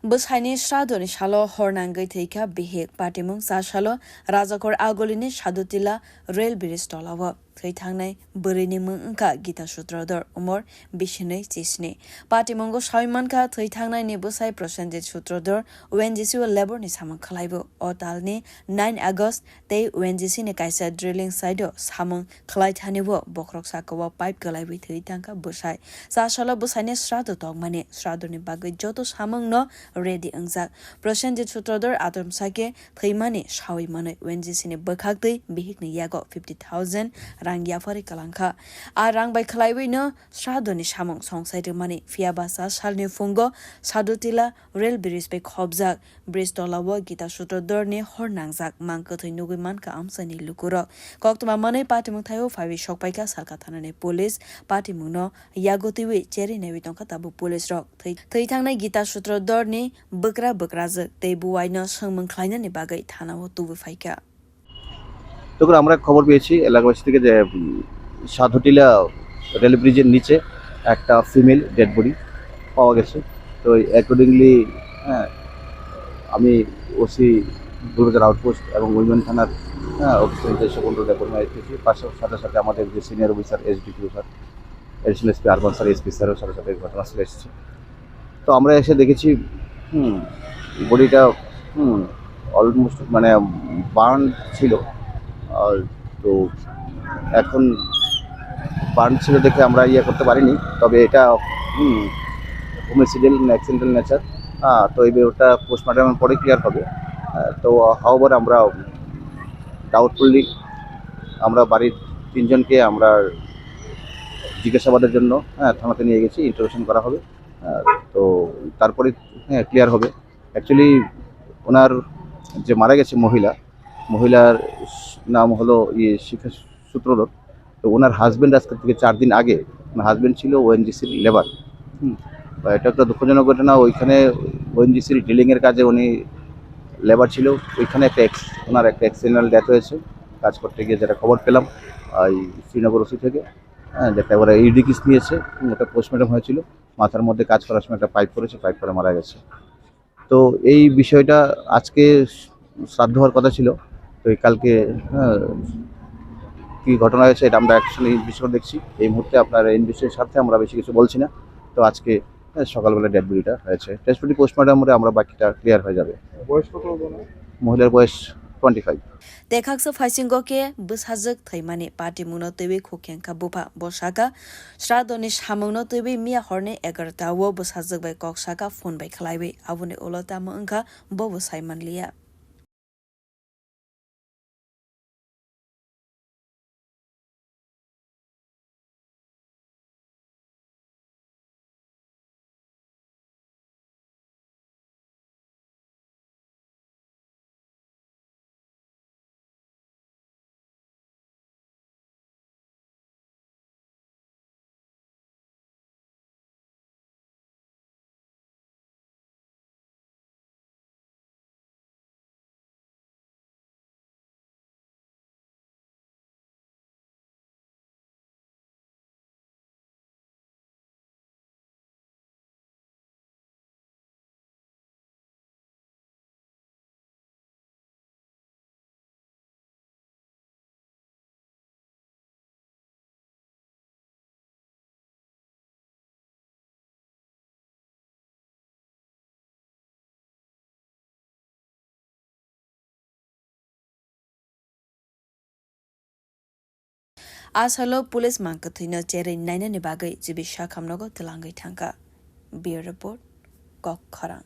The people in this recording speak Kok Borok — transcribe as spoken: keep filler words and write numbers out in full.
Bwsaini sradoni salo hor nangwi thwikha bihik. Patimung cha salo Rajakhor Agulini Sadutila rail bridge tolao thwi thangnai bwrwini mung wngkha Gita Sutrodor, umor bisinwi chisni. Patimungo sawi mankha, thwi thangnaini bwsai Prosenjit Sutrodor O N G C o labour ni samung khlaibo. O talni nine August tei O N G C ni kaisa drilling site o samung khlai thani o bokhorok sakao pipe kwlaiwi thwi thangkha bwsai. Cha salo bwsaini srado tongmani, sradoni bagwi joto samungno ready wngjak. Prosenjit Sutrodor atomsa khe thwimani sawi manwi O N G C ni bwkhaktwi bihikni yago fifty thousand rang yapharwi kwlangkha. A rang bai khlaiwino sradoni samung songsai rwmani. Phiyaba cha salni phungo Sadutila rail bridge bai khopjak bridge tolao Gita Sutrodorni hor nangjak mang kwthwi nugwi mankha amchaini lukurok. Koktwma manwi patimung thaio phaiwi sokpaikha Salka thanani police. Patimungno yago twiwi cherwi naiwi tongkha tabuk police rok. Thwi, thwi thangnai Gita Sutrodorni bwkra bwkrajwk tei buwaino swngmung khlainani bagwi thanao tubui phaikha. তখন আমরা খবর পেয়েছি এলাকাবাসী থেকে যে উম, সাধুটিলা রেল ব্রিজের নিচে একটা ফিমেল ডেড বডি পাওয়া গেছে। তো অ্যাকর্ডিংলি, হ্যাঁ, আমি ওসি গুলবাজার আউটপোস্ট এবং উইমেন থানার, হ্যাঁ, অফিসার নিজস্ব কন্ট্রোল রেকর্ড এসেছি। পাশে সাথে সাথে আমাদের যে senior officer, SDPO sir, additional SP urban sir, SP স্যারও সাথে সাথে ঘটনাস্থলে এসেছে। তো আমরা এসে দেখেছি, হুম, বডিটা, হুম, অলমোস্ট মানে বার্ন ছিল। আর তো এখন বার্ন ছিল দেখে আমরা ইয়ে করতে পারিনি, তবে এটা, হুম, হোমিসাইডাল না অ্যাক্সিডেন্টাল নেচার। হ্যাঁ, তো এই ব্যাপারটা পোস্টমর্টমের পরে ক্লিয়ার হবে। আহ, তো হাওভার আমরা ডাউটফুলি আমরা বাড়ির তিনজনকে আমরা জিজ্ঞাসাবাদের জন্য, হ্যাঁ, থানাতে নিয়ে গেছি, ইন্টারোগেশন করা হবে। আহ, তো তারপরে, হ্যাঁ, ক্লিয়ার হবে। অ্যাকচুয়ালি ওনার যে মারা গেছে মহিলা, মহিলার নাম হলো ইয়ে শিখা সূত্রধর। তো ওনার হাজবেন্ড আজকে থেকে চার দিন আগে, ওনার হাজবেন্ড ছিল ওএনজিসির লেবার। হুম, তো এটা একটা দুঃখজনক ঘটনা। ওইখানে ওএনজিসির ড্রিলিংয়ের কাজে উনি লেবার ছিল, ওইখানে একটা অ্যাক্স- ওনার একটা অ্যাক্সিডেন্টাল ডেথ হয়েছে কাজ করতে গিয়ে, যেটা খবর পেলাম এই শ্রীনগর ওসি থেকে। হ্যাঁ, যেটা ওরা ইডি কেস নিয়েছে, হুম, ওটা পোস্টমর্টম হয়েছিল, মাথার মধ্যে কাজ করার সময় একটা পাইপ পড়েছে, পাইপ পড়ে মারা গেছে। তো এই বিষয়টা আজকে শ্রাদ্ধ হওয়ার কথা ছিল, তো এই কালকে, হ্যাঁ, কী ঘটনা হয়েছে এটা আমরা অ্যাকচুয়ালি ইনভেস্টিগেশন দেখছি। এই মুহূর্তে আপনার ইনভেস্টিগেশন স্বার্থে আমরা বেশি কিছু বলছি না। তো আজকে, হ্যাঁ, সকালবেলা ডেড বডিটা হয়েছে, ডেড বডি পোস্টমর্টম হলে আমরা বাকিটা ক্লিয়ার হয়ে যাবে। বয়স কত হবে ওনার? মহিলার বয়স twenty five. Tekhaksa phaisingo khe bwsajwk thwimani patimungno twiwi khukheng kha bupha. Bo sakha, sradoni samungno twiwi miya horni egarota o bwsajwk bai kok sakha phone bai khlaiwi. Aboni ulo tamo wngkha bobo sai manliya. Asalo police mangkwthwino cherwi nainani bagwi G B Sakham nogo twlangwi thangkha. Bureau Report, Kok Khorang.